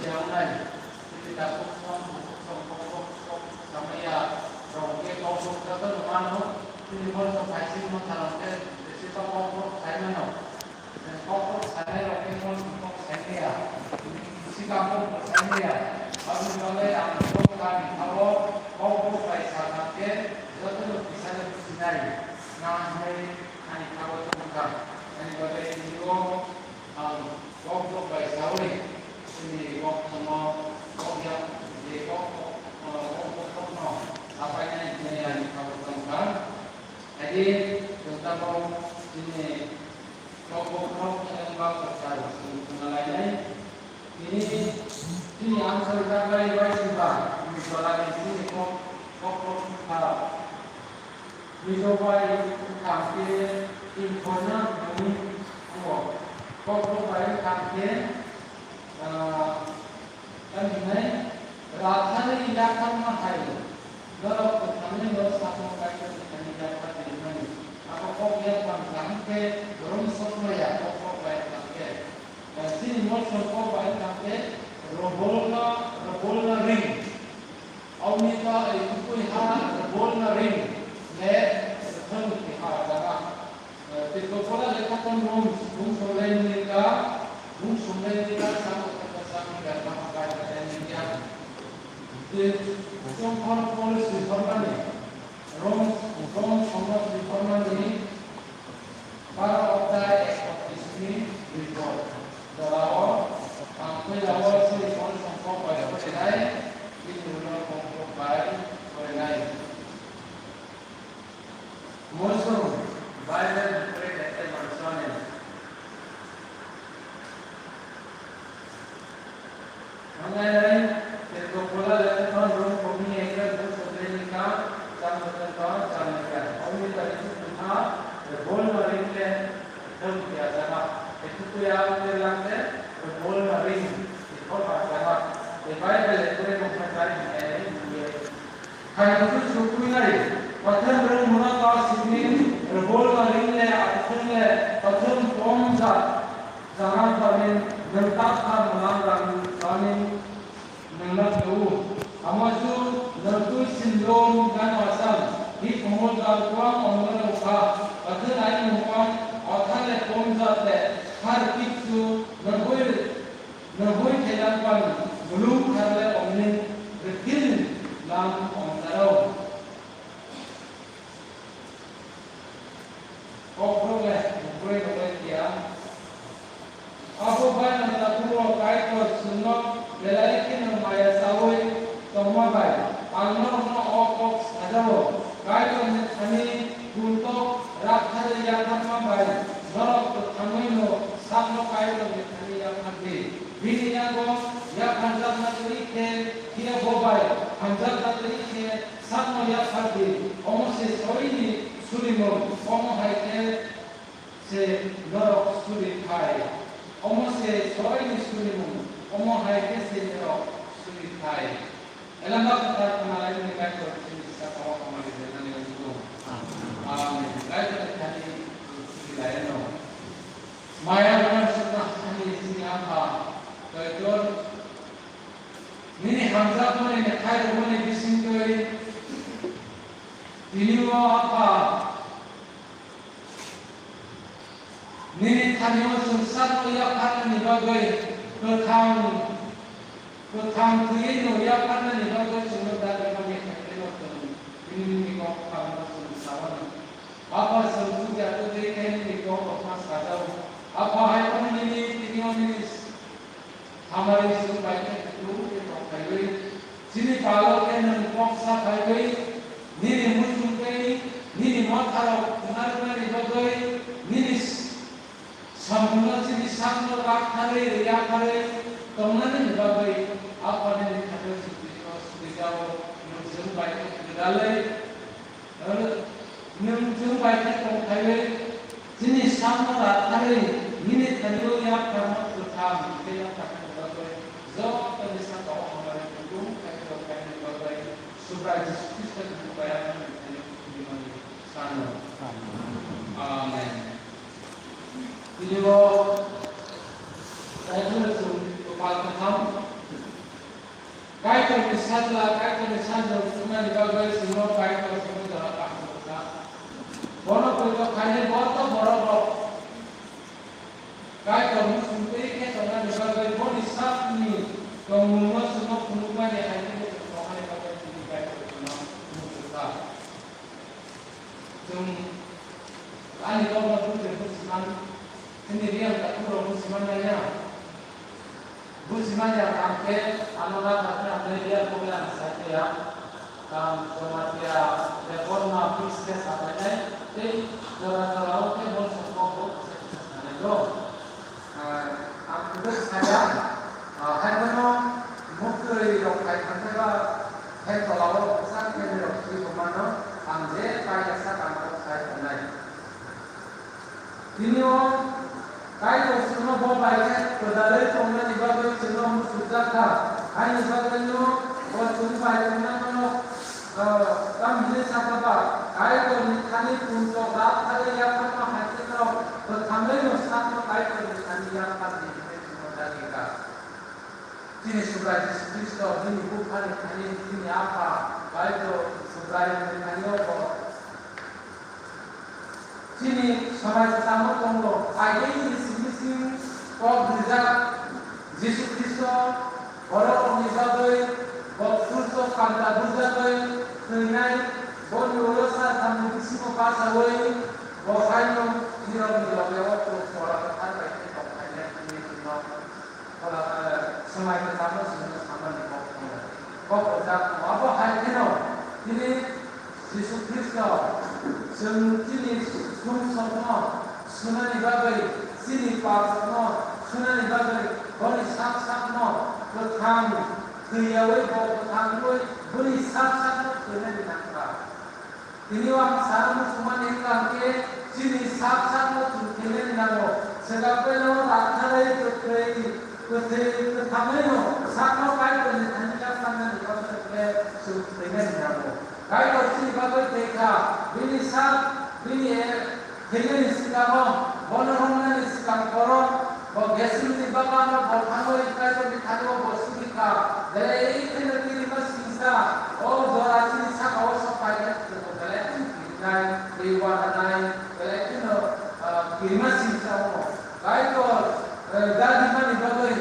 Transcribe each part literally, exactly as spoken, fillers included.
Yang nai, chini tabuk song, bukuk song, kok bok, kok samaya, rong ke kok bok joto no mano, chini mol song phaising no thalang ke, bisi kok bok bok sai mano. Kok bok sanai rok ke mol song kok sai maya, bisi kok bok bok sai maya. Aboni bagwi ang kok kha ni kha o, kok bok bai sa kha ke, joto no kisa no sinai, na hinai ani kha o tong kha. Ani bagwi tini o ang kok bok bai saui, chini kok tongmo, kok yang, je kok, kok, kok bok no sapai nai hinai ani kha o tong kha. Adi, tong tamo, chini Kok bok kok yang bak kok sar sung sung lai nai. Ini, ini answer tak lai bai sung ba. Ini soal ini ini kok kok kok kok. Ini coba ini kangke ini kona ini kok kok kok bai kangke. Ah, Tamhinai, rathani yakharma hai, norok kwthangni no sakno Kaitor kwthangni yakhar rimani. Abo kok yakphang kaham khe rom sokma ya, kok kok bai thang khe. Chini mosong kok bai thang khe, robolna, robolna ring. Awnita ei tupui ha, robolna ring. Le, rwthwng keha jaga. Tei Kopola lekha tongmung bung songlai nini ka, bung songlai nini ka, samo kata samo kata makai kata nini ya. Tei Chongkhor Paul swi formani, Rom, Rom somno swi formani, baro obda ek baptismi report. Dorao, ang koi lao swi Paul songkok bai korenai, ini ulo kongkok bai korenai. Mosong Bible bukre kete mansone. Hangai nai, teko pola le ton rom komi ekra mosong le nika, cham ton ton cham nika. Omi tari tu tha, bol maring le, ton kia jama. Etu tu ya le lang le, bol maring, ithor ba jama. E Bible bukre kete mansone. Khairokhe chukui nai, pathar rwng muna ta simi, rwbol na ring le, athwng le, pathar pom ja, jana tamin, nang ta kha muna rang tamin, nang na keu. Amasu, nang tui sin dom gan asam, hi pongol dal kuang ong na rong kha, pathar ai mung kuang, athar le pom ja te, har kik su, nang hui Nahoi khe langpan mulung kharle omni rwphil lang omtarao. Kokborok le bukroi rwbai kiya. Abo bai nang natungo Kaitor chwngno belai kheno maya chaui tongma bai ang norokno o kok sajao. Kaitorni thani kuntok rakharwi yakharma bai norok kwthangwino sakno Kaitorni thani yakhar di. Bini yago yapharjakna twi khe, phiya bo bai hamjakna twi khe sakno yaphar di. Omo se soini surimung, omo hai khe se norok suri thai. Omo se soini surimung, omo hai khe se norok suri thai. Elama kwthar khna lai ni Kaitor chini saka o hamari rwnani wngkuk. Amen. Kaitor ni thani chini lai no. Maya gwnang swkang thani chini Apha Kaitor, nini hamjakmani ni khairokmani bisingtwi tini o Apha Nini thani o chwng sakno yapharnani bagwi kwthang, kwthang thwiwi no yapharnani bagwi chwngno dagi mani hai kheno chwng nini kok khamno chwng sao. Apha, chwng puja kwtwi khe nini kok rokma sajao. Apha, hai phano nini tini o nini Hamari chwng bai khe kutung khe tong phaiwi, chini palo khe nwng kok sa phaiwi, nini muchungtwi, nini motharok khna rwnani bagwi, nini samungno chini sakno raktharwi, rwyatharwi tongnani bagwi, Apha nini khatwi chwng tini o swijao, nwng chwng bai khe gwdalwi Nwng chwng bai khe tong phaiwi, chini sakno ratharwi, nini thani o yapharno kwthang khe yapharna bagwi, jotoni sakao hamari kutung khairok khaini bagwi, Subrai Jisu Khristo ni mungbai ang nini thani o khulumani sano. Amen. Tini o Bible chwng kwpal kwtham, Kaitorni sajla, Kaitorni sajla wngmani bagwi chwngno Kaitor chwngno jora kaham rwkha. Bono poito khainai bo to borok rok. Kaitor muchung twi khe tongnani bagwi boni sakni tongmungno chwngno phunukmani hai khe chwng tongnani bagwi chini Kaitor chwngno muchungkha. Chwng ani kokno twi twi bujiman, chini riyang takhuk rok bujiman nai ya. Bujiman ya ang khe ano na takhuk ang nai riyang kokno ang sai khe ya. Tang Jamatia Debbarma bridge khe sabainai tei jora jora o khe mol songkok bo kisa kisa sanai do. Ah, ang kwthwi saya, ah, hai bono muktwi rok khai thangkhe ba hai tola o bwsa khe rok twi tongmano ang je kaya sak ang kok sai tongnai. Tini o Kaitor chwngno bo bai khe kwdalwi tongnani bagwi chwngno muchungjakha, haini bagwino bo chwng bai tongnano, ah, tamo hinwi sakha ba, Kaitorni thani punchok rak thagwi yapharma hai khe norok kwthangwino sakno Kaitorni thani yaphardi hinwi chwngno dagi kha. Chini Subrai Jisu Khristo bini buphani thani bini Apha Kaitor Subrai ni thani o bo chini somaj tamo tongo. Aigeni simi simi kok rijak Jisu Khristo borok rokni bagwi bo kruso kanta bujagwi thwinai, boni ulo sa thamni bisingo bachaui bo haino nirokni loge o chwng pora kwthar bai khe tongkhainai hwnwi chwngno Phola, eh, swmai kwcharno chwngno samani kok tongo. Kok rwjak tongo. Abo hai kheno tini Jisu Khristo chwng chini sumsokno sunani bagwi, chini papno sunani bagwi, boni sak sakno kwthang thwiyaui bo kwthang wngwi boni sak sakno thwinani nangkha. Tini o ang sana muchungmani wngkha hwnkhe, chini sak sakno chwng thwinani nango. Swkang pheno raktharwi kwthwi, kwthwi kwthamwino sakno Kaitorni thani kha sanani bagwi hwnkhe chwng thwinani nango. Kaitor chini bagwi thwi kha, bini sak, bini, eh, thwinani swkango, bono romnani swkang borok, Bo Getsemani bagano bo thangwi Kaitorni thani-o bo suri kha, belai kheno kirima singsa, o jora chini saka-o sok phai khe chwng bo belai kheno kirinai, tei uananai, belai kheno, ah, kirima singsa wngkha. Kaitor, eh, gadimani bagwi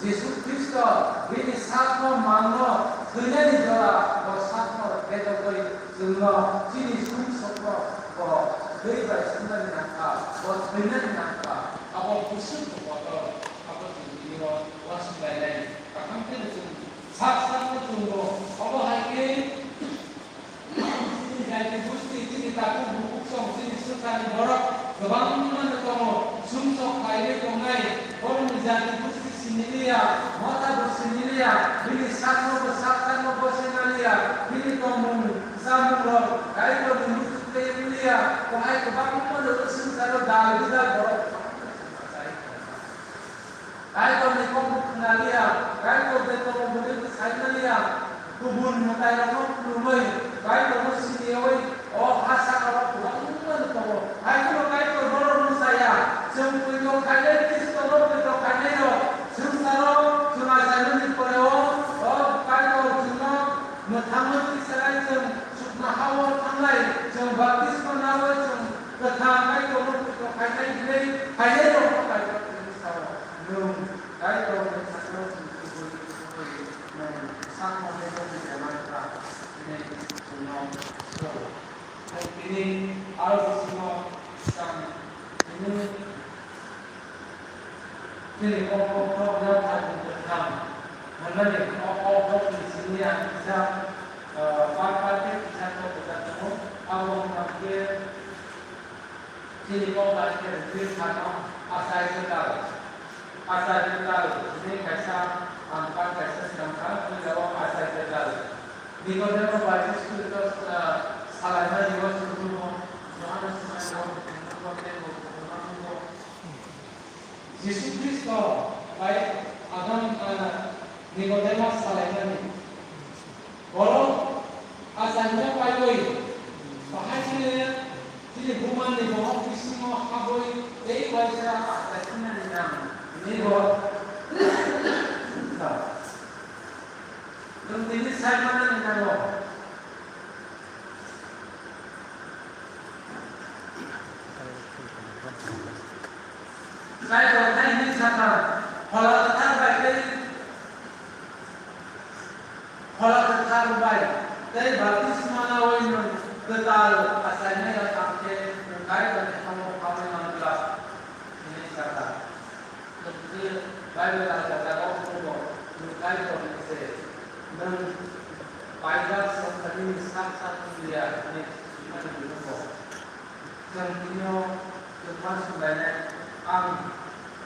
Jisu Khristo bini sakno mangno thwinani jora bo sakno bedogwi chwngno chini sumsokno bo thwi bai sumnani nangkha, bo thwinani nangkha. Abo bwswk bo kotor, abo chwng tini-o uansuk lainai. Kaham khe no chwng sak sakno chwngo. Obo hai khe chini jati gusti, chini takhuk bukhuk song, chini swkangni borok kwbangma no tongo. Sumsok khlaiwi tongnai, borokni jati gusti sini liya, motha bo sini liya, bini sakno bo sak sakno bo sina liya, bini tongmung chamung rok Kaitorni muchuk tei wng liya, bo hai kwbangma no swngcharo dal bidal borok. Kaitorni kokno khna liya, Kaitor je tongo hwnwi bo sai man liya, kubun mwtairokno khulumwi, Kaitorno siniyaui, o ha sakao kwbangma no tongo. Hai kheno Kaitor borokno chaya, chwng poito khainai Khristono poito khainairok, swngcharo chwng achaimani poreo, o Kaitor chwngno mwthangwi tisanai, chwng chuknohao thangnai, chwng baptisma naui, chwng kwthang Kaitorno poito khainai hinwi khainairokno Kaitor chwngno sao. Nwng Kaitorni sakno chwng kubui kubui nwng sakno bebakni bemar kha hwnwi chwngno sro. Nwng tini aro bisingo swkang hwnwi chini kok kok kok yang thani kwthang hwnmani kok kok kok ni simi ang kisa, ah, part part khe kisa kok kwchak tongo. Abo wngkha khe Chini kok bai khe rwngthwi thangno achai kwtal, achai kwtal hwnwi kaisa angkar kaisa swkang kha, puilao achai kwtal. Nikodemo bai Jisu Khristo, ah, salaimani o chwngno, Johannes salaimani o chwngno, tei bo buphurma nungo. Jisu Khristo bai Adam, ah, Nikodemo salaimani. Borok achaina paiwi bahai chini, chini bumani bohok bisingo habwi tei uaisa achai phinani nang hwnwi bo sa. Chwng tini sai manani nango. Kaitor hai hwnwi sakha, Phola Kwthar bai tei Phola Kwthar bai tei baptisma naui nwng kwtal achainai wng khe nwng Kaitorni hamo phaui man glak, hwnwi sakha. Nwng tini Bible alka jagao phunukgo, nwng Kaitorni se, nwng paijak songkha nini sak sak wng ya, hwnwi swimani phunukgo. Chwng tini-o chwng ma swnglainai, ang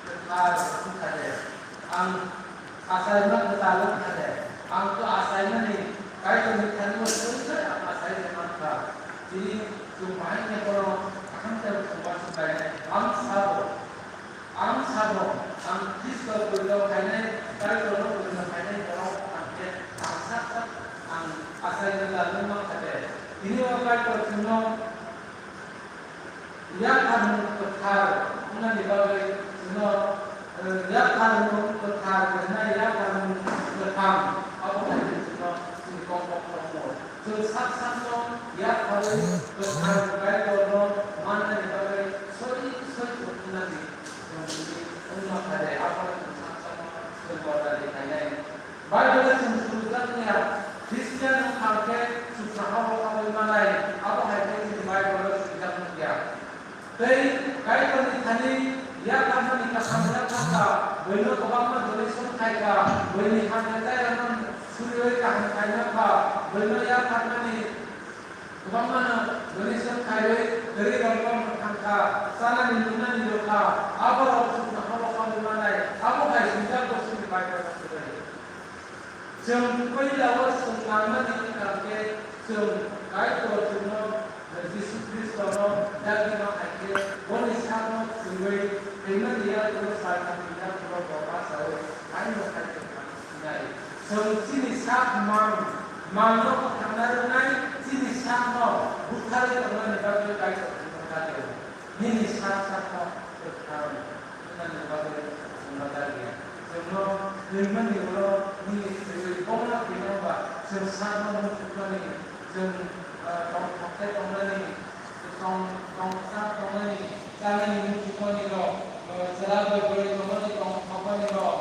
kwthar wng kha de, ang achaima kwtal wng kha de, ang to achaimani Kaitorni thani-o soi soi ang achai rw man kha. Tini chwng bahai khe bono kaham khe chwng ma swnglainai, ang sabo. Ang sabo, ang Khristo puila khainai, Kaitorno puila khainai borok ang khe ang sak sak ang achai rwna nangma kha de. Tini o Kaitor chwngno yapharmung kwthar wngnani bagwi chwngno, eh, yapharmung kwthar hwnwi yapharmung kwthang abo hai chwngno chwngno kok kok kok. Chwng sak sakno yapharwi kwthar Kaitorno mannani bagwi sori sori wngmani chwng tini wngma kha de, abono chwng sak sakno chwng bodari khainai. Bible-o chwng swijak ya, Christian wngkha khe chuksa hao habwi manai, abo hai khe chini Bible-o swijak nukya. Tei Kaitorni thani yapharmani kaham yapharkha, buino kwbangma donation khaikha, buini hamya chairokno suriui kaham khainokha, buino yapharmani kwbangmano donation khaiwi kwrwirokno mwthangkha, chanani nungnani rwkha, aborok chukno habo khaui manai, abo hai swijak bo chini Bible-o kwrwi. Chwng puila o chwng nangmani wngkha khe, chwng Kaitor chwngno, Jisu Khristono dagima hai khe, boni sakno chwngwi thwimani yakno saltham ni yakno bo bachaui haino hai khe thang sinai. Chwng chini sak mang, mangno kwthangna rwnai, chini sakno butharwi tongnani bagwi Kaitor chwngno dagio. Nini sak sakno kwthang wngnani bagwi chwngno dagi. Chwngno thwimani ulo nini thwiwi bongno thwinai ba chwng sakno muchukmani, chwng, ah, tongthok khe tongnani, tong, tongthok tongnani, chanani muchukmani rok, ah, chwla bai bwrwi tongmani tongthokmani rok,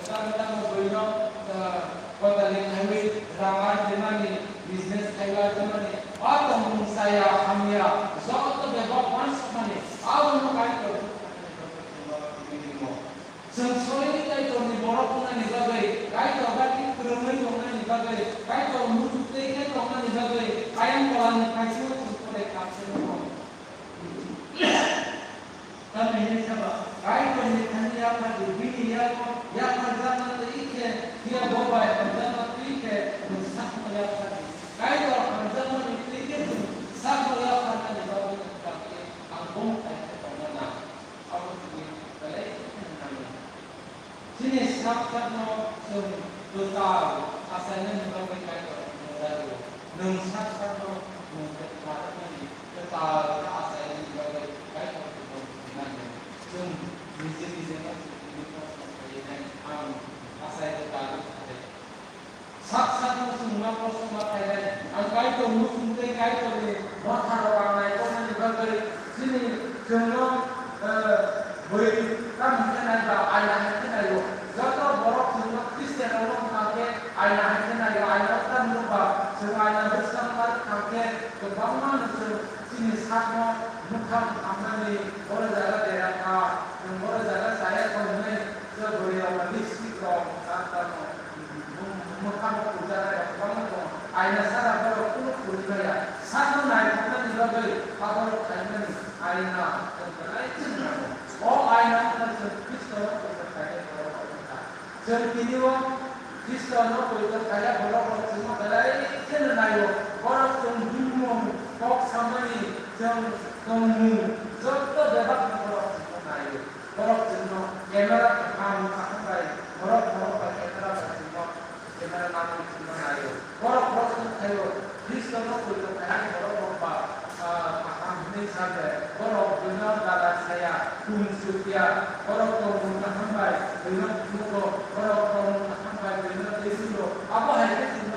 tamo tamo buino, ah, koitali khaiwi rang arjimani, business khaiwi arjimani, a tongmung chaya hamya, joto bebak uansukmani, abono Kaitor. Chwng sori Kaitorni borok wngnani bagwi, Kaitor bai kwrwngwi tongnani bagwi, Kaitor muchuk tei khe tongnani bagwi, ayang kolani phaisino chwng kore kap se wngo. Tamni hwnwi sabo, Kaitorni thani yaphardi, bini yago yapharjakna twi khe, phiya bo bai hamjakma twi khe, chwng sakno yaphardi. Kaitor hamjakmani twi khe chwng sakno yapharnani bagwi chwng kap khe, ang bo hai khe tongna nang. Abo chini belai khe nangya. Chini sak sakno chwng kwtal achainani bagwi Kaitor chwngno dario. Nwng sak sakno nwng kwthar wngmani kwtal khe achainani bagwi Kaitor chwngno nangya. Chwng niji nijino chwng tini proshno khlainai, ang achai kwtal wngkha de? Sak sakno chwng ma proshno ma khlainai, ang Kaitor muchung tei Kaitorni bwkha rok ang naikolnani bagwi chini chwngno, eh, bwrwi tamo khe nai ba aina hai khe naio. Joto borok chwngno Christian rokno wngkha khe aina hai khe naio, aina o tamo nukba chwng aina bwskango narwk thang khe kwbangma no chwng chini sakno bwkhak hamnani boro jaga dera kha, chwng boro jaga chaya kho hwnwi. Tei bwrwi rokno lipstick rok, chantano, mwkhango phuljak rok kwbangma tongo. Aina sara borok kunu phuljak ya. Sakno naithoknani bagwi aborok khaimani aina chwng belai chwng nango. O aina wngkha chwng Khristono poito khainai borok rok wngkha. Chwng tini o Khristono poito khainai borok rok chwngno belai kheno naio. Borok chwng himung, kok samani, chwng tongmung, joto bebak borok chwngno naio. Borok chwngno camera kaham kaham bai, borok borok bai camera bai chwngno camera nangwi chwngno naio. Borok borok chwng thaio, Khristono poito khainai borok rok ba, ah, kaham hwnwi sa de, borok buino dada saya, kum sukya, borok tongmung kaham bai buino phunukgo, borok tongmung kaham bai buino twi phunukgo. Abo hai khe chwngno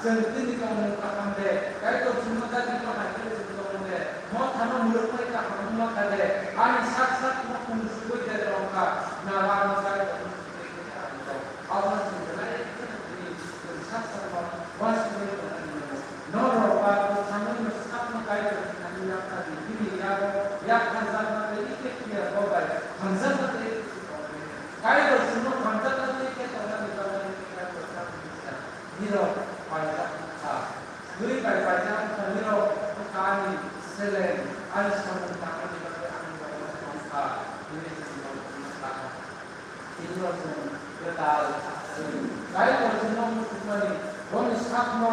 Chwng tini tongmung kaham de, Kaitor chwngno dagi bahai khe chwng tongo de, mothano mwrwknai kaham wngma kha de, ani sak sak no kung sugwi de tongkha, nabano Kaitor no sugwi de tongkha. Abono chwng belai kheno tini chwng sak sakno uansugwi tongnani nango. Norok ba kwthangwi no sakno Kaitor ni thani yapha di, bini yago yapharjakma tei ikhe phiya bo bai hamjakma tei Kaitor chwngno hamjakma tei khe tongnani bagwi Kaitor sakni Nirok paijak wngkha. Bwrwi bai paijak wngkha, nirok wngkha ani seleng, ani samung tangmani bagwi ani borokno tongkha, hwnwi chwng borokno sakha. Tini bo chwng kwtal kha. Kaitor chwngno muchungmani, boni sakno,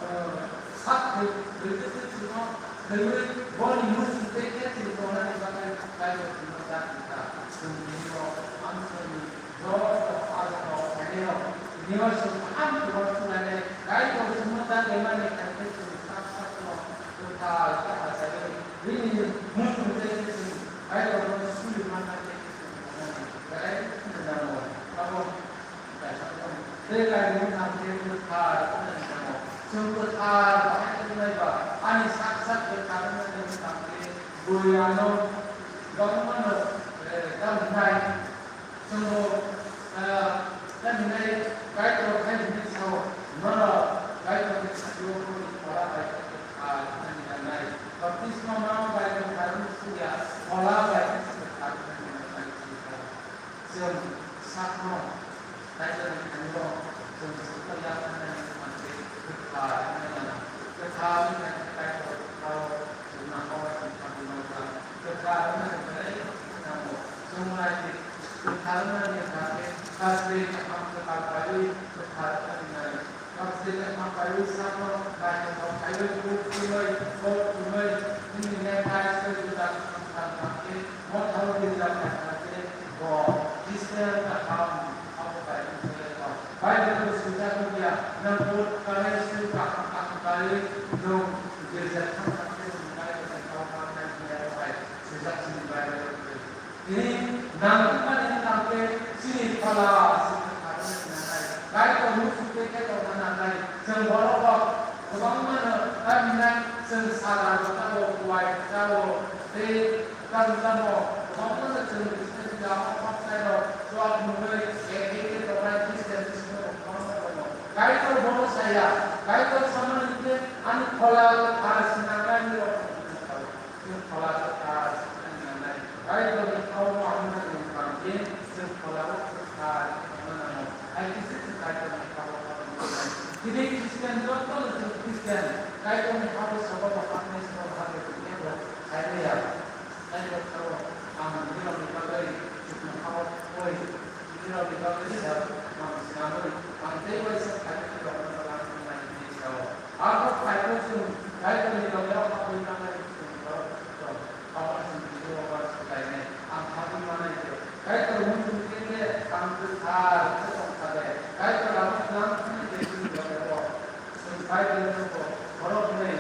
eh, sak thwi-, thwitwi chwngno thwiwi boni muchung tei khe chwng tongnani bagwi Kaitor chwngno dak wngkha. Chwng tini bo amsoni Joto aro rok sairok, nio sung kaham khe bo chwng nainai, Kaitor chwngno ta lemani khe chwng sak sakno kwthal khe achaiwi, bini muchung tei khe chwng Kaitorno suri manna tei khe chwng tongnani belai kheno nango. Abo kaisa tong tei kainwi thang khe kwthal wngnani nango. Chwng kwthal bahai khe wngnai ba, ani sak sak kwthal wngnani wng thang khe bui ano bangmano, eh, tamo wngnai. Chwngbo, ah, tamhinai Kaitor hai hwnwi sao, norok Kaitorni sakao boni phola bai khe kwthar wngnani nangnai. Baptisma ma bai kwthar wngwi sukya, phola bai khe kwthar wngnani nangnai. Chwng sakno Kaitorni thani-o chwng sakno yapharnani wngkha khe kwthar wngnai nangnai. Kwthar wngkha khe Kaitor bwkhao chwngno hao bai chwng khabwi nokha. Kwthar wngnani belai kheno nango. Chwng nai di, kwthar wngnani wngkha khe, Kaitorni kaham kwtal paiwi kwthar wngnani nangnai. Kaitorni kaham paiwi sakno naithok paiwi kuk twiwi, kok twiwi, nini nekthai soi gwdang wngkha khe, mothao girja phaikha khe, bo Khristian kaham abo bai wngkha khe. Bible-o swijak wngya, nwng kuk kanai soi kaham kaham kaiwi nwng girja thangkha khe, nwng Kaitorni kok manai hwnwi abo bai swijak chini Bible-o wngwi. Tini nang wngmani wngkha khe chini phola se kwthar wngna nangnai. Kaitor muchung tei khe tongna nangnai. Chwng borok rok kwbangma no tamhinai chwng sara rok tamo, kuwai rok tamo, tei tamo tamo kwbangma no chwng Christian jagao khakchai rok chuak nungwi ek ek khe tongnai Christian bisingo bo kwbangma tongo. Kaitor bono saya, Kaitor samani hwnkhe ani phola kwthar se nangnai hinwi rok. Chwng phola kwthar se nangnai. Kaitorni hao kaham wngna nango, tei chwng phola o kwthar wngna nango. Hai khe se chwng Kaitorni hao kaham wngna nango. Tini Christian jotono chwng Christian, Kaitorni hao sobo bo hapnai, sobo bo hapnai tongya bo khaimaya. Kaitor sao ang nirokni bagwi chuknohao koi. Nirokni bagwi sa ang swnamwi, ang tei waisa khairokni rokno rang wngnai hwnwi sao. Abo khairok chwng Kaitorni loge-o habwi manai chwng borok tong. Abo chwng bisingo uansuk lainai. Ang habwi manai de. Kaitor muchung khe de ang kwthar khe tong kha de. Kaitor abo tlang thani de chwng loge-o. Chwng Bible-o borok hwnwi,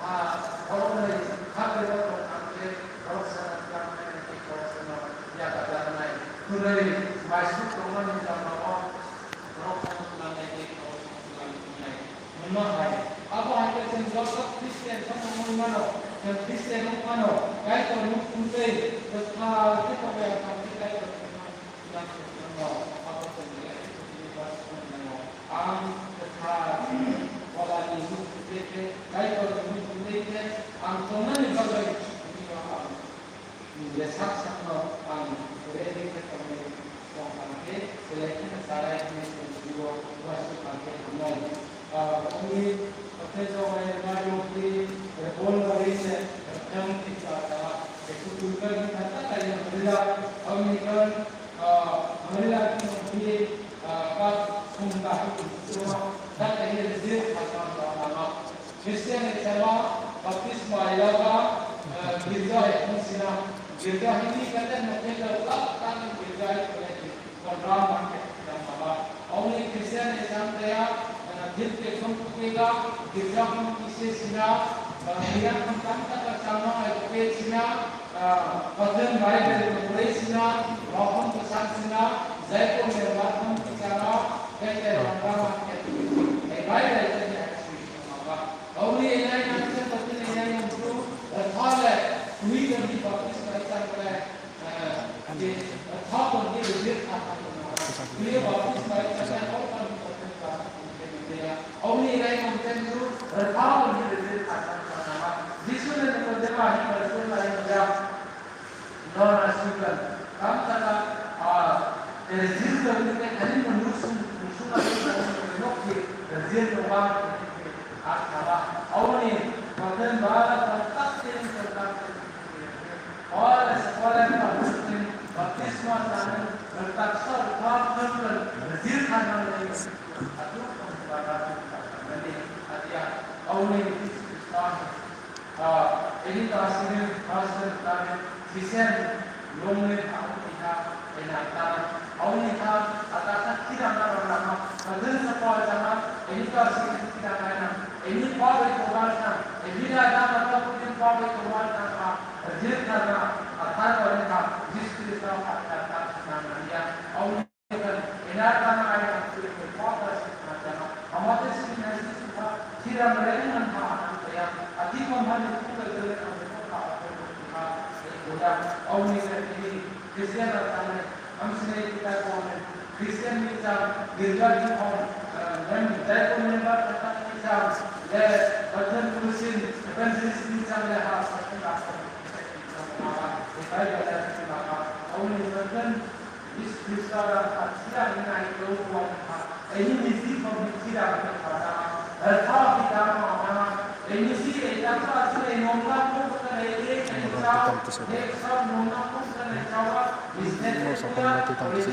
ah, borok hwnwi habwi tong kha khe borok sana tlang thani de borok sano yakarjaknai. Hwnwi maisuk tongmani lama-o borok sano tlang thani de borok sano tlang thani. Hwnma hai, abo hai khe chwng joto Christian khe wngwi mano, chwng Christian wng mano, Kaitor muchung tei kwthar khe tongwi ang thang khe Kaitor khe ma-, ma-, ma-, abo chwng belai khe kwthwini uansukmani nango. Ang kwthar pholani muchung tei khe, Kaitorni muchung tei khe ang tongnani bagwi tini-o ang Nini sak sakno ang ready khe tongwi tong kha khe, belai kheno charai hwnwi chwng twibo uansuk kha khe hamnai. Ah, wngwi, tei jogni mari wngwi, eh, bol barwi se, eh, jang thik kha kha, eh, kutung kha kha ta kha yang rila, wngwi kha, ah, rila khe wngwi, ah, ba khum kaham kutung kha, ta kha yang rila kha kha kha kha. Christian ni thema baptisma yaba, eh, girja hai khum sina. Girja hini kata no kenda lak tang girja hai khum ni program mangke dam baba. Only Christian ni sam kaya, eh, git ke khum kega, girja khum kise sina, eh, girja khum tang tang sama hai ke sina, eh, pajan Bible ko pore sina, rohon ko sang sina, jai ko me rohon ko sina, kaya program mangke. Aboni, Paul, Paul baptisma tani, bertaksa rwkha khwrwng rwjir kharnani, atu khwrwng barna tani, adia, auni Jisu Khristo, ah, ini kasini, kasini tani, sisen, lungni, aku iha, ena tani, auni ha, atasa khirang na rang nama, kadun sa Paul jama, ini kasini khirang na, ini Paul itu rasa, ini ada apa pun Paul itu rasa, Jirkharna athar wngkha Jisu Khristo hakha ta nangya. Auni kan enar tana ai ang kuri ke pota sikna jana. Amate sikna sikha siram reng nang ha ang kaya. Ati komhani kuka jere ang kuka apo kuka. Auni kan ini Kristian tana Amsini kita kong Christian ni chang girja ni kong, eh, nem diakon member kata ni chang le, Baptist Christian evangelist ni chang le ha, sakhi bakon. Ibai bela ni maka, auni Baptist Jisu Khristo rang kha, sira ni nai lo kuan kha. Ini misi kong ni sira ni kha, eh, tha kita ma ma. Ini si, eh, ta sa si, eh, nom na kong ka, eh, eh, eh, sa, eh, sa, nom na kong ka, eh, sa, wa. Business mo sa kong na tu tang si.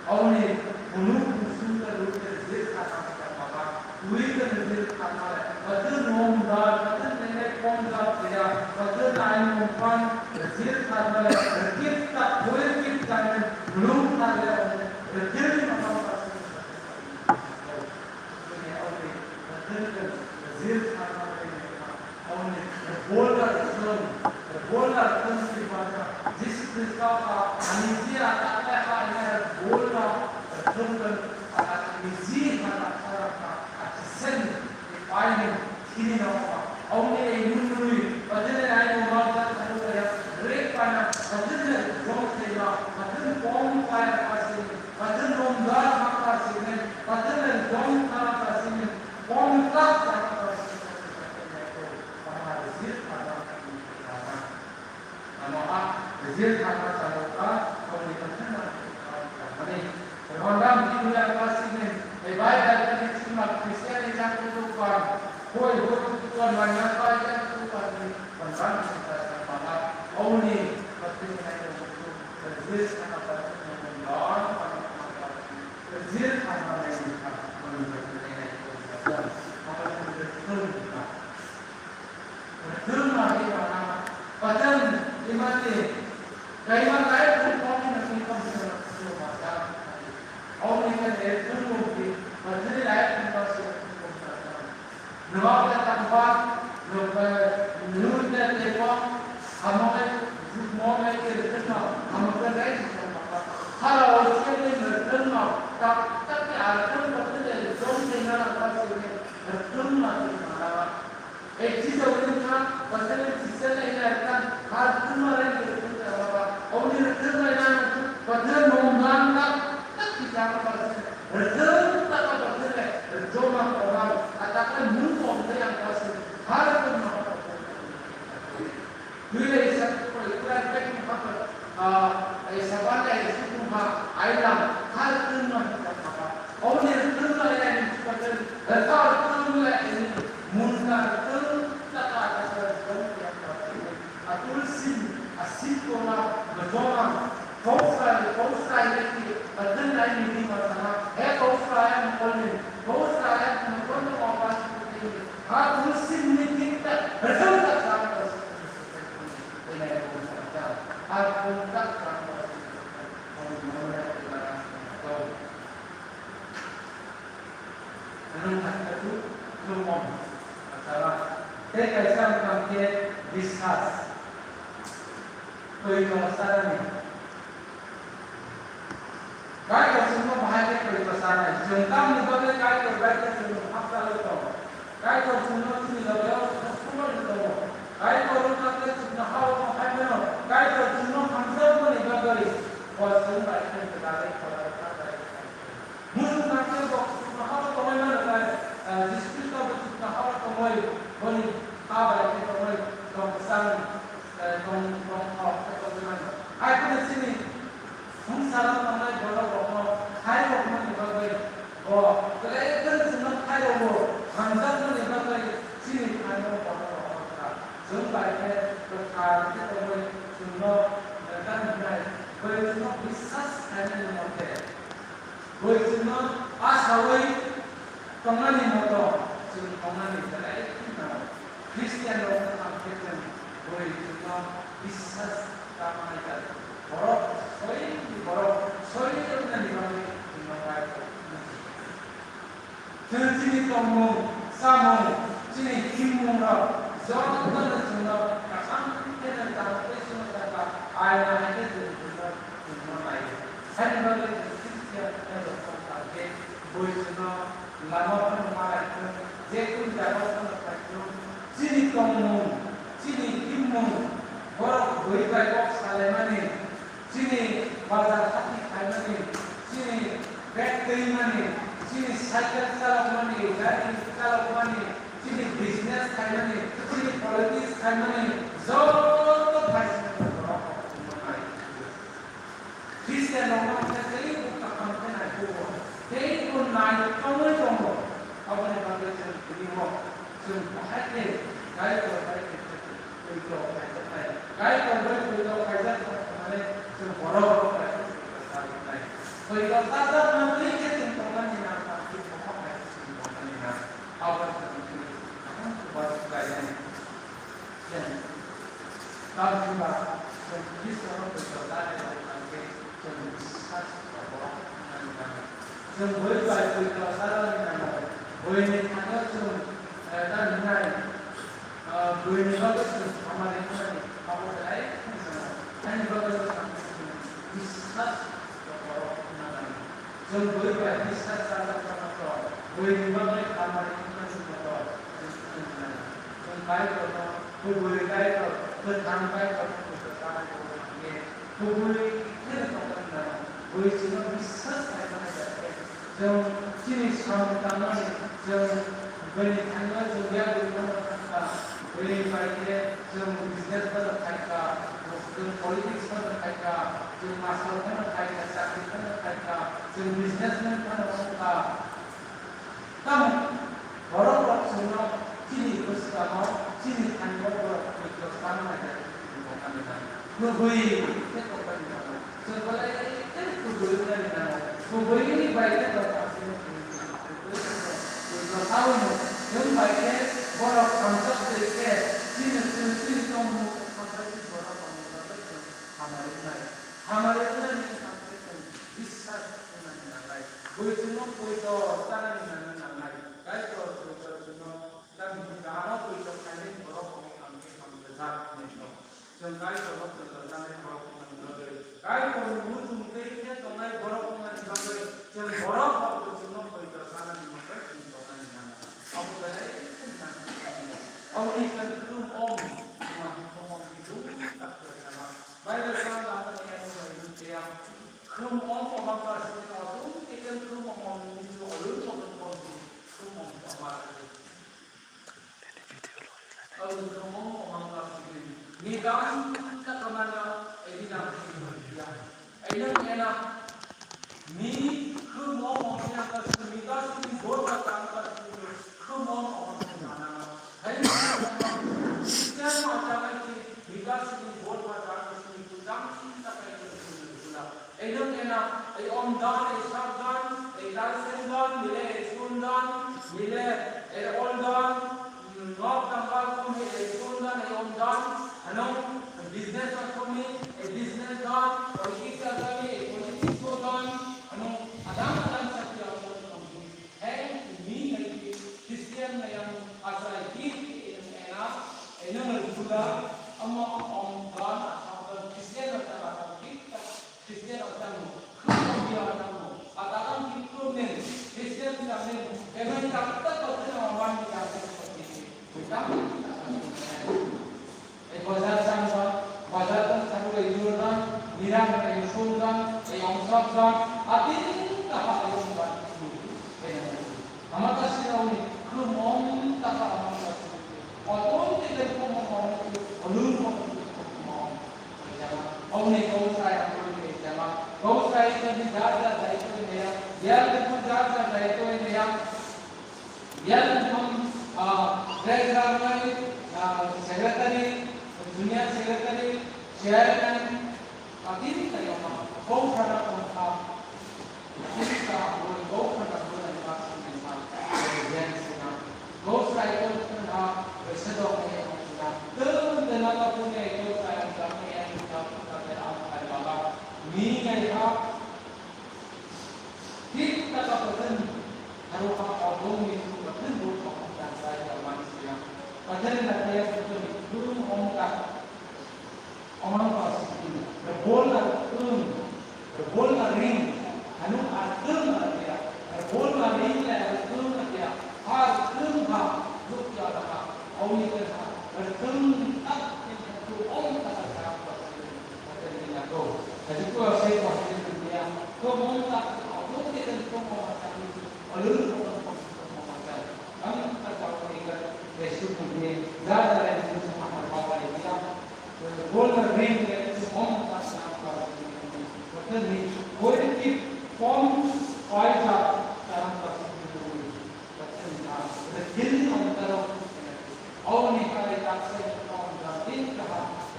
Auni phunuk phusung ta rwkhe rwjak kha kha baba, twi ta rwjak kha kha le, bwtwi nom da, bwtwi nengnai kom da kheya, bwtwi nai nom pan rwjak kha kha le, rwkip ta, rwkip ta, rwkip ta, rwkip ta, rwkip ta, rwkip ta, Bola rwthwng, bola rwthwng si bangsa Jisu Khristo ha ani si atak le ha ina bola rwthwng kan ani si ha atak ha atak sen paini sini na ma auni ei nunui bajene ai mo ma ta thanu ya rek pana bajene jong se ya bajene pom pa ya pa si bajene nom da ma pa si ne bajene jong ta pa si ne pom ta pa si ne. Rwthwng ma hi rana, pachang imani, kaima life ni pokni na singkam singkam singkam pachang. Auni kan rwthwng mukti, pachang life ni Rwktwma twi thangnama. Ei chijo wngkha, bwsani chichani ina rwkha, ha rwktwma lai rwktwma thangnama. Oboni rwktwma ina rwktwma, bwthwr mung lang tak tak kisa ma bwsani. Rwktwma tak tak bwthwr le, rwktwma koma, atak le mung kong tei ang bwsani. Ha rwktwma. Duila isa koi kura kek ni hapa, ah, isa banda isa kumha ailam, har tunma hita hapa. Oni tunma ya ni chupaten, heta tunma ya ni munga tun taka taka tun ya tun. Atul sim, asim kona, majoma, Kosrai, kosrai leki, adan ai ni di masana, he kosrai ang kolin, kosrai ang kolin ko apa sih ini, ha musim ni kita, betul tak sama. Ini kosrai, ha kosrai sama. Anong kata tu, lumon, masalah. Tei kaisa wngkha khe biswas. Twi kosarani. Kaitor chwngno bahai khe twi kosarnai. Chwng tamni bagwi Kaitor bai khe chwng hapchalwi tongo. Kaitor chwngno chini loge o sosomorwi tongo. Kaitor wngkha khe chwngno ha-o tong hai mano. Kaitor chwngno hamjakmani bagwi bo chwng bai khe kwtalwi kwlai kha bai khe. Muchung nangkhe bo chwngno ha-o tongwi mano khe, eh, Jisu Khristo bo chwngno ha-o tongwi boni ha bai khe tongwi tong kwchangni. Tong, tong, tong, tong, tong, tong. Hai phano chini swngcharo tongnai borok rokno khai rokmani bagwi bo belai kheno chwngno khai rwo, hamjakmani bagwi chini phaino borok rok kha. Chwng bai khe kwthar khe tongwi chwngno, eh, tamo hwnai, bai chwngno biswas khainani mote. Boi chwngno asaui tongnani moto chwng tongnani belai kheno Christian rok wngkha khe chwng boi chwngno biswas kamanai jar. Borok soi borok soi wngnani bagwi chwngno bai. Chwng chini tongmung, chamung, chini himmung rok jotono chwngno kaham khe nang tamo tei chwngno tangka aina hai khe chwng chwngno chwngno nai. Haini bagwi chwng Christian hwnwi rok tong kha khe boi chwngno lama phano ma lai thung, je kunu jaga phano phai thung. Chini tongmung, chini himmung, borok bui bai kok salaimani, chini bazar hati khaimani, chini bag twimani, chini cycle chalokmani, gari chalokmani, chini business khaimani, chini politics khaimani, joto phaisani borok rok tongmani. Christian rok no khe teibo kaham khe naikolgo, teibo naitokgwi tongo. Aboni bagwi chwng tini o chwng bahai khe Kaitor bai khe poito khaijaknai. Kaitor bai poito khaijak tong thangmani chwng borok rok bai khe poito chajaknai. Poito chajakna twi khe chwng tongnani nang tang khe bohok hai khe chwng tongnani nang. Abo chwng tini kaham chubachu khlainani. Chwng tamni ba chwng Khristo no poito chana bagwi tang khe chwng biswas rwgo wngnani nango. Chwng bui bai poito chana ni nango. Bui ni thani o chwng, eh, tamni hinai, ah, bui ni bagwi chwng hamari wngnani abo belai kheno nango. Haini bagwi chwng biswas rwgo wngnani. Chwng bui bai biswas chajak tongma tong, bui ni bagwi hamari wngna singmo tong, chwng Kaitor no, kubui Kaitor, kwthang Kaitor no kubui tongmani, kubui kheno tongmani nang, bui chwngno biswas khlaimani bai khe, chwng chini samung tangmani, chwng Bini thani o chwng yakung phano thangkha, bini bai khe chwng business phano khaikha, chwng politics phano khaikha, chwng master phano khaikha, chakri phano khaikha, chwng businessman phano wngkha. Tamo borok rok chwngno chini bwskango, chini thani o borok twi kwchang naikha. Kubui khe tongmani nango. Chwng belai khe kubui wngnani nango. Kubuini bai khe tongma sino kubui khe tongma sino. Kubui no saui no chwng bai khe borok thamsak twi khe chini chwng chini tongmung khe thambai si borok tongmung bagwi chwng hamari wngnai. Hamari wngnani wngkha khe chwng biswas wngnani nangnai. Bui chwngno poito chanani nangna nangnai. Kaitor poito chwngno tamni hwnba ano poito khainai borok rok ang khe hamjajak hinwi tong. Chwng Kaitorno poito chanai borok wngmani bagwi, Kaitorni muchung tei khe tongnai borok wngmani bagwi, chwng borok rokbo chwngno poito chanani bagwi chwng tongnani nango. Abo Bible sana khum om ko mangka sini auto, kita khum om ni tu olu ko khum om ko mangka. Olu khum om ko mangka sini. Ni dan ka kamana edi na ya. Aina ena ni khum om ko mangka sini, ka sini bor ka tang ka sini khum om ko mangka. Hai ni Christian ma ta ka sini, ka sini bor ka tang ka sini khum om ko mangka. Ei nung ena, ei om dan, ei sap dan, ei license dan, bile ei sun dan, bile ei ol dan, mm, nok tangkal kum ei sun dan, ei om dan, ano business a kumi, ei business dan, politics a kami, ei politics ko dan, ano adang adang sakya om dan kumi. Hey, mi ngai Christian na yang asai ki, ei nung ena, ei nung ena gula, ama om dan, asap dan Christian na tangkal kita. Christian rok tamo, Christian rok tamo, atakan Christian ni, Christian ni, evan tak tak kau tu nama wan ni tak tak kau tu. Bukan, ei bazar sang ba, bazar tang sang ba yur dan, mirang ba yusung dan, ei ongsak dan, atin tak apa yang dan. Amata sinawi, khum om tak apa amata sinawi. Otom tidak khum om, olum om. Oboni kau sai ang kau ni jama. Kau sai kau ni jar jar dai kau ni ya. Yar kau jar jar dai kau ni ya. Yar kau, ah, treasurer nai, ah, secretary, junior secretary, chairman, atin kau yang kau sana kau kau. Kisa bui kau khana bui na ma sini ma, jen sina. Kau sai kau khana, sedok ni sina. Tun tena ka pune kau sai ang kami yang kita kita te am kai baba. Ni ngai ha. Kita ka paten. Haru ha abong ni tu paten bu kau khana sai ka man sina. Paten na kaya paten ni burung ong ka. Omang pasiki, rebol na tung, rebol na ring, anu atung na dia, rebol na ring le atung na dia, ha tung ha, luk ya na ha, awi ke ha, tung tak ke tu om tak tak pasiki, kata ni na ko, jadi ko se pasiki dia, ko om tak, awi ke tu ko om tak ni, alun ko om tak, am tak ko ni ka, Yesus ni dia, jaga le tu sama apa dia. Golden ring le hom ta sanam ka. Patani koi ki pom paisa sanam ka. Patani ha, the killing of the Auni kare taksa pom da din ka,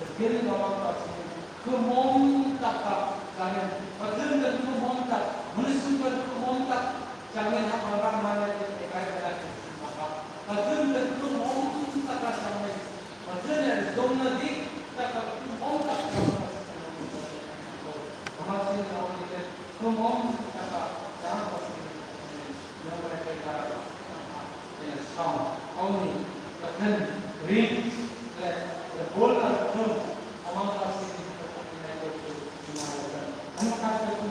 the killing of the khumon ta ka. Patani khumon ta, munisum khumon ta. Jangan apa orang mana kita kaya kita. Patani khumon ta ka. Patani dongna di, ta ka, om ta ka. Ama sin na om ni ke, tum om ta ka, ta ka. Yang mereka kara, yang sound, om ni, patani ring, le, le bol na tum, ama ka sin, patani na ko tu, ama ka tu,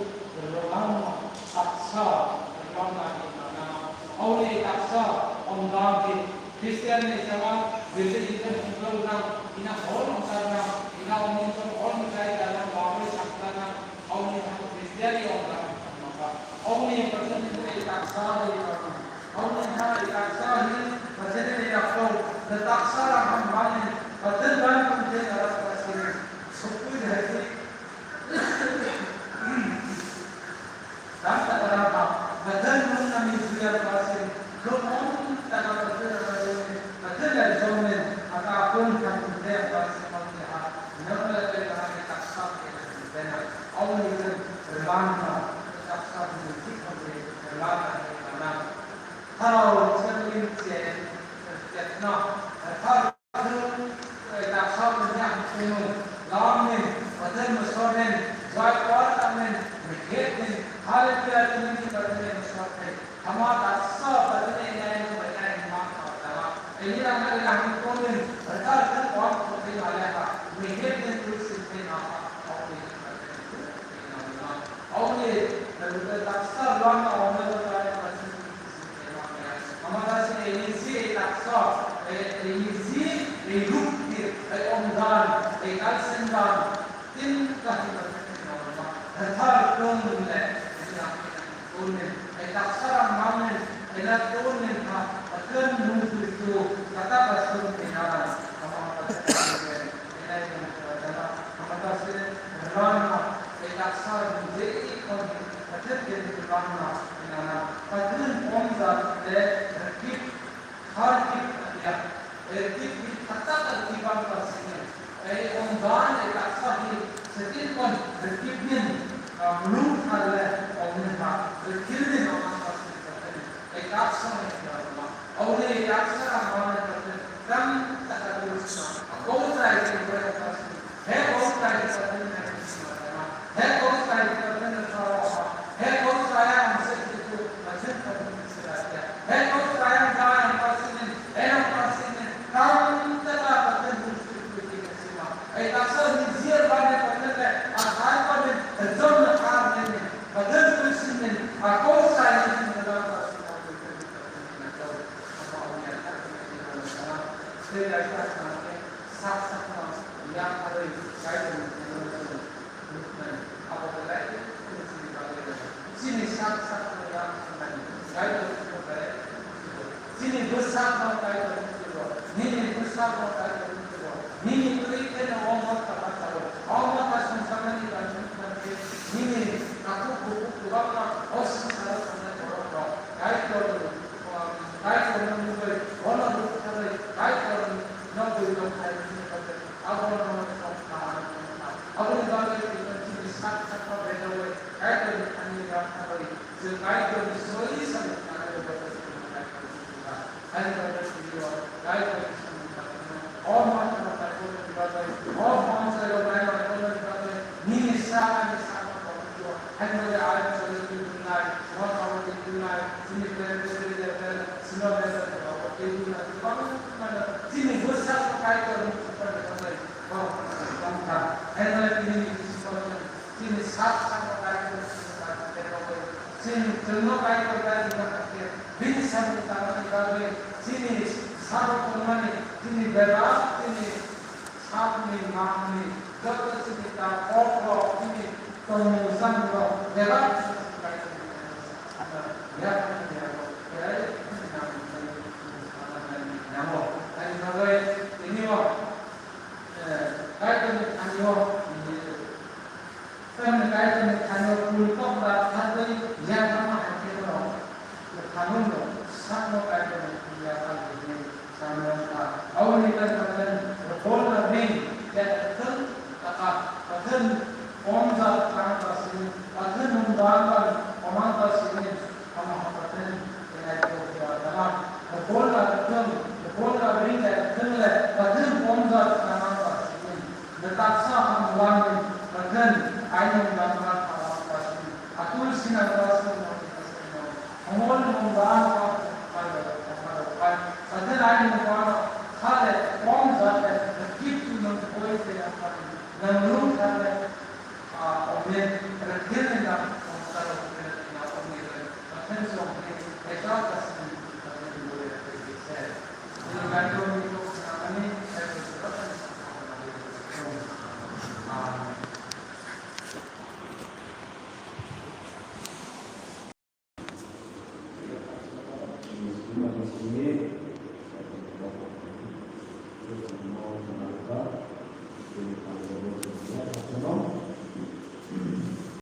ram, aksa, ram na ki na, om ni aksa, om da ki, Christian ni sama, building ni sama, control na, ina hall ni sana, ina omni sama hall ni kai dana, babai sakta na, omni sama Christian ni omna, omni person ni kai taksa ni, omni sama taksa ni, person ni taksa, na taksa na ham bani, person ban kunte na taksa ni, sukui hai. Dam ta dam ha, gadan mun na mi suya pasin, lo mon ta ka ta ta ta ta ta ta ta ta ta ta ta kun kan tu de pasin mon te ha, na la te ta ha ta sa ke na. Au ni kan ran na ta sa ni ki ko de ran na na. Tharo chen lin che, che na, tharo Taksa manya hapenu, lamni, badan masornen, jai kuar tamen, mekhetni, hale pia tini ki badan masornen, hama taksa badan enai no badan ma ka dala. Ini rang na rang konin, badan kan kuar konin hale ha, mekhetni tu sinne na ha, konin badan tu na na. Auni, na taksa lama ona badan masornen, hama taksa ini si taksa Ei, ei, ei, ruk, ei, omdan, ei, kalsendan, tin, kahim, rthar, tung, le, tunin, ei, taksara, manin, ei, na, tunin, ha, akan, nungkuitu, kata, kasung, ei, nana, ama, kata, kasung, ei, ei, nai, nung, kata, jana, ama, kata, sini, rana, ei, taksara, nung, jei, kon, kata, kiri, rana, ei, nana, kata, omdan, le, rakip, Har kit ya, eh, kit kit kata kata kibang ka sini. Eh, omdan, eh, taksa hi setin kon, eh, kit nin, ah, mlung thar le, omne ha, eh, kil nin omang ka sini ka sini. Eh, taksa ne kibang ma. Omne taksa amang ka sini. Kam taka tu sa. Kau sa eh, kibang ka sini. He kau sa eh, kibang ka sini. He kau sa eh, kibang ka sini. He kau sa eh, ang se kitu, macam ka sini. He kau sayang sayang pasinin, enok pasinin, kam tata paten bukti bukti kasima. Ei taksa ni ziar bane paten le, asai paten, jom na kar nene, paten bukti sinin, a kau sayang sinin, dalam pasinin, bukti bukti kasima. Apa uya tak sinin, dalam sana. Saya dah tak sana. Sak sak no yang harui Kaitorni thani nuknai. Abo belai chini bagwi chini sak sak no yang harui Kaitorni thani. Chini bwsak no Kaitorni thani. Nini bwsak no Kaitorni thani. Nini twi kheno o motha ma salo. O motha songsanani bagwi nini takhuk bukhuk kwbangma o swngcharo thangnai borok rok Kaitorni Kaitorno nugwi, bono rwkharwi, Kaitorno nugwi tongthai hwnwi bagwi, abono nono tongkha, aboni bagwi chini sak sakno bejawi, Kaitorni thani rwkharwi, chwng Kaitorni sori sani thani rwkharwi chwng Kaitorno nugwi. Ani bagwi chini o Kaitorni samung tangmano, o manthano Kaitorni bagwi, o bonsai rok nai Kaitorni bagwi, nini sa ani sakno tongwi o, ani bagwi ayuk choli twi dungnai, nokhao twi dungnai, chini plan, chini plan, Chini bwsakno Kaitorni bwsakni bagwi borok tongkha. Haino chini bisingo chini sak sakno Kaitorni bwsakni bagwi chini chwngno Kaitor bai rwna khe bini samung tangmani bagwi chini sabo tongmani chini bebak chini Sakni mangni joto chini ta kok rok chini tongmung chamung rok bebak chini Kaitorni thani yapharni yago belai kheno nangmani nangmani nango. Ani bagwi tini o, eh, Kaitorni thani o, eh, Tamni Kaitorni thani o kul kokra khatwi yaphama hai khe borok kwtharno sakno Kaitorni thani yaphar hwnwi sanwi wngkha. Aboni bagwi Paul no bini ya kwthwng kaka, kwthwng komjak tang ba sini, kwthwng nung dang ba komang ba sini, ama ha kwthwng khe nai khe o khe o dana. Paul no kwthwng, Paul no bini ya kwthwng le kwthwng komjak tang ba sini. Bwtaksa hamlani, kwthwng, aino bwlangma thawa kwthwng, atul sinang kwthwng, hongol mungba kwthwng, kwthwng, aino bwlangma khale, kom jate, kip tu nang koi te akhani, nang lung khale, a, omen, rengkel nang, kongsa rengkel nang, omen, kwthwng song te, eta kwthwng, kwthwng bole, kwthwng se.